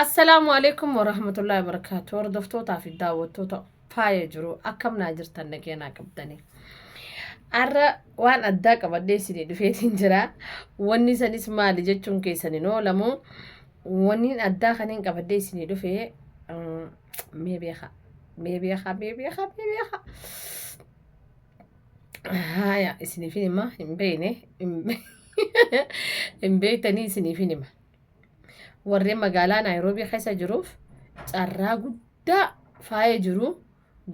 Assalaamu alaikum warahmatullahi wabarakaatu. Hordoftootaa fi daawwattoota faaya jiru akkam naa jirtan nageenaa qabdanii. Har'a waan addaa qabadhee isinii dhufeetiin jira. Wanni sanis maali jechuun keessan hin oolamu. Wanni addaa kaniin qabadhee isinii dhufe mee beekaa mee beekaa mee beekaa mee beekaa. Haaya isiniifin hima hin beekne hin beektanii isiniifin hima. Warreen magaalaa Naayiroobii keessa jiruuf carraa guddaa faaya jiru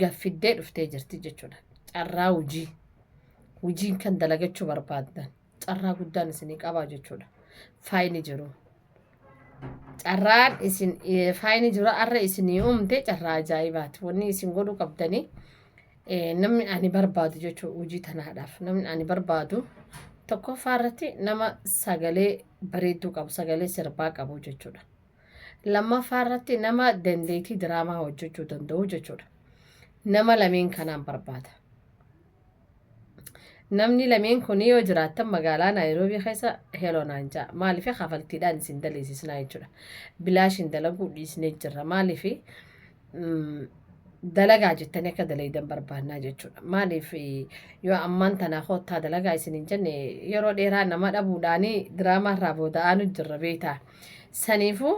gaffiddee dhuftee jirti jechuudha. Carraa hojii. Hojiin kan dalagachuu barbaaddan carraa guddaan isinii qabaa jechuudha. Faayni jiru. Carraan isin faayni jiru har'a isinii uumte carraa ajaa'ibaati. Wanni isin godhuu qabdanii namni ani barbaadu jechuudha hojii tanaadhaaf. Namni ani barbaadu tokkoffaa irratti nama sagalee bareedduu qabu, sagalee sirbaa qabu jechuudha. Lammaffaa irratti nama dandeettii diraamaa hojjechuu danda'u jechuudha. Nama lameen kanaan barbaada. Namni lameen kun yoo jiraattan magaalaa Naayiroobii keessa heloo naan ja'a. Maaliif kafaltiidhaan isin daleessisnaa jechuudha. Bilaashin dalaguu dhiisnee jirra. Maaliif dalagaa jettanii akka dalaydan barbaannaa jechuudha. Maaliif yoo ammaan tanaa koottaa dalagaa isin hin jenne yeroo dheeraa nama dhabuudhaanii diraamaa irraa booda'aanu jirra beektaa. Saniifuu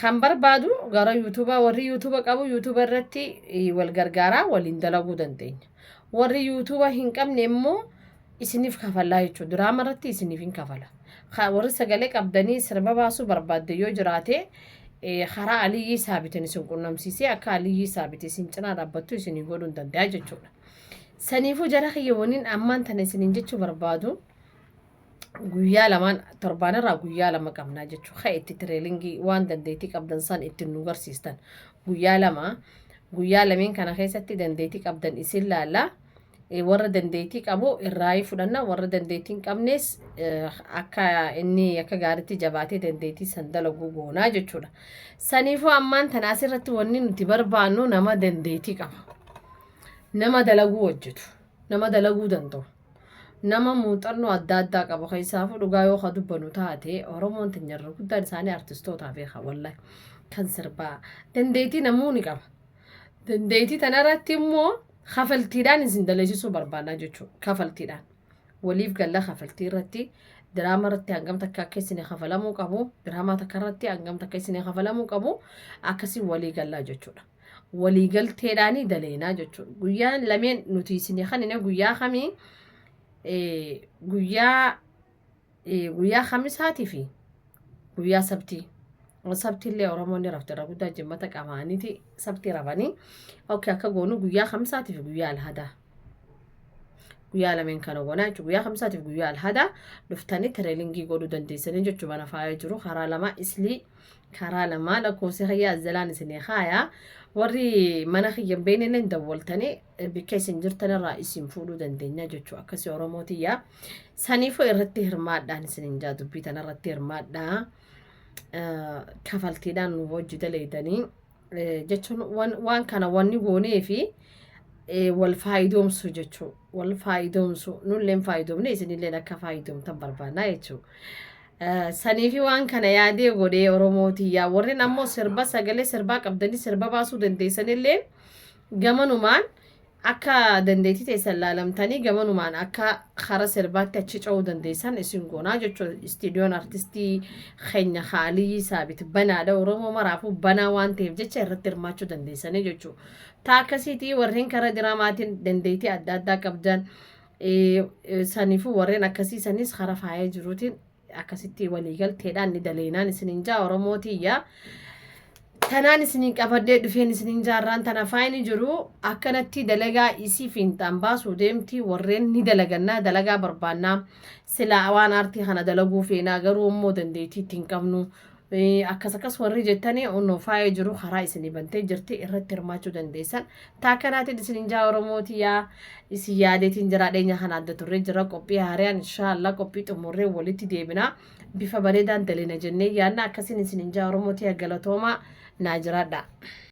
kan barbaadu gara yuutuubaa warri yuutuuba qabu yuutuuba irratti wal gargaaraa waliin dalaguu dandeenya. Warri yuutuuba hin qabne immoo isiniif kafallaa jechuudha. Diraama irratti isiniif hin kafala. Warri sagalee qabdanii sirba baasuu barbaadde yoo jiraate karaa Aliyyii Saabitiin isin qunnamsiisee akka Aliyyii Saabit isin cinaa dhaabbattu isinii godhuu hin danda'a jechuudha. Saniifuu jara kiyya waniin ammaan tana isiniin jechuu barbaadu guyyaa lamaan torbaan irraa guyyaa 2 qabnaa jechuudha. Kan itti tireelingii waan dandeettii qabdan san ittiin nu garsiistan guyyaa 2 guyyaa lameen kana keessatti dandeettii qabdan isin laalla. Warra dandeettii qabu irraa fudhanna warra dandeettii hin qabnes akka inni akka gaariitti jabaatee dandeettii san dalaguu goonaa jechuudha. Saniifuu ammaan tana asirratti wanni nuti barbaannu nama dandeettii qaba. Nama dalaguu hojjetu. Nama dalaguu danda'u. Nama muuxannoo adda addaa qabu keessaafuu dhugaa yoo ka dubbanu taate Oromoon teenya irra guddaan isaanii artistootaa beeka wallahi kan sirbaa dandeettii namuu ni qaba. Dandeettii tanarratti immoo kafaltiidhaan isin daleessisuu barbaannaa jechuudha. Kafaltiidhaan. Waliif galla kafaltii irratti diraamaa irratti hangam takka akka isin kafalamuu qabu diraamaa takka irratti hangam takka isin kafalamuu qabu akkasii walii gallaa jechuudha. Walii galteedhaanii daleenaa jechuudha. Guyyaan lameen nuti isin kanine guyyaa kamii guyyaa guyyaa kamisaatii fi guyyaa sabtii. Sabtiillee Oromoonni rafte irra guddaa jimmata qabaaniiti sabtii rafanii. Okay akka goonu guyyaa kamisaatii fi guyyaa alhadaa. Guyyaa lameen kana goonaa jechuudha. Guyyaa kamisaatii fi guyyaa alhadaa dhuftanii tireelingii godhuu dandeessanii jechuudha. Mana faaya jiru karaa lama islii karaa lama lakkoofsi kiyya azzalaan isinii kaaya. Warri mana kiyya hin beekne illee dawwaltanii bikka isin jirtan irraa isin fuudhuu dandeenya jechuudha. Akkasii Oromoo tiyya. Saniifuu irratti hirmaadhaan isinin jaa dubbii tana irratti hirmaadhaa. Kafaltiidhaan nu hojii daleeydanii jechuun waan kana wanni goonee fi wal faayidoomsu jechuudha. Wal faayidoomsu nulleen faayidoomne isinilleen akka faayidoomtan barbaannaa jechuudha. Saniifi waan kana yaadee godhee Oromoo tiyyaa warreen ammoo sirba sagalee sirbaa qabdanii sirba baasuu dandeessanillee gamanumaan akka dandeettii teessan laalamtanii gamanumaan akka kara sirbaatti achi ce'uu dandeessan isin goonaa jechuudha. Istiidiyoon artistii keenya Haaliyyii Saabit banaadha. Oromoo maraafuu banaa waan ta'eef jecha irratti hirmaachuu dandeessanii jechuudha. Taa akkasiitii warreen kara diraamaatiin dandeettii adda addaa qabdan saniifuu warreen akkasii sanis kara faaya jiruutiin akkasitti waliigalteedhaan ni daleenaan isinin jaa Oromoo tiyya. Tanaan isinin qabadhee dhufeen isinin jaarraan tana faayini jiru akkanatti dalagaa isii fiinxaan baasuu deemti warreen ni dalagannaa dalagaa barbaannaa silaa waan aartii kana dalaguu feenaa garuu immoo dandeettii itti hin qabnu akkas akkas warri jettanii onnoo faaya jiru karaa isinii bantee jirti irratti hirmaachuu dandeessan taa akkanaatiin isinin jaa Oromoo tiyyaa isin yaadeetiin jira dheenya kana adda turree jira qophii haariyaan inshaallah qophii xumurree walitti deebina bifa bareedaan dalina jennee yaadna akkasiin isinin jaa Oromoo tiyya galatoomaa naa jiraadha.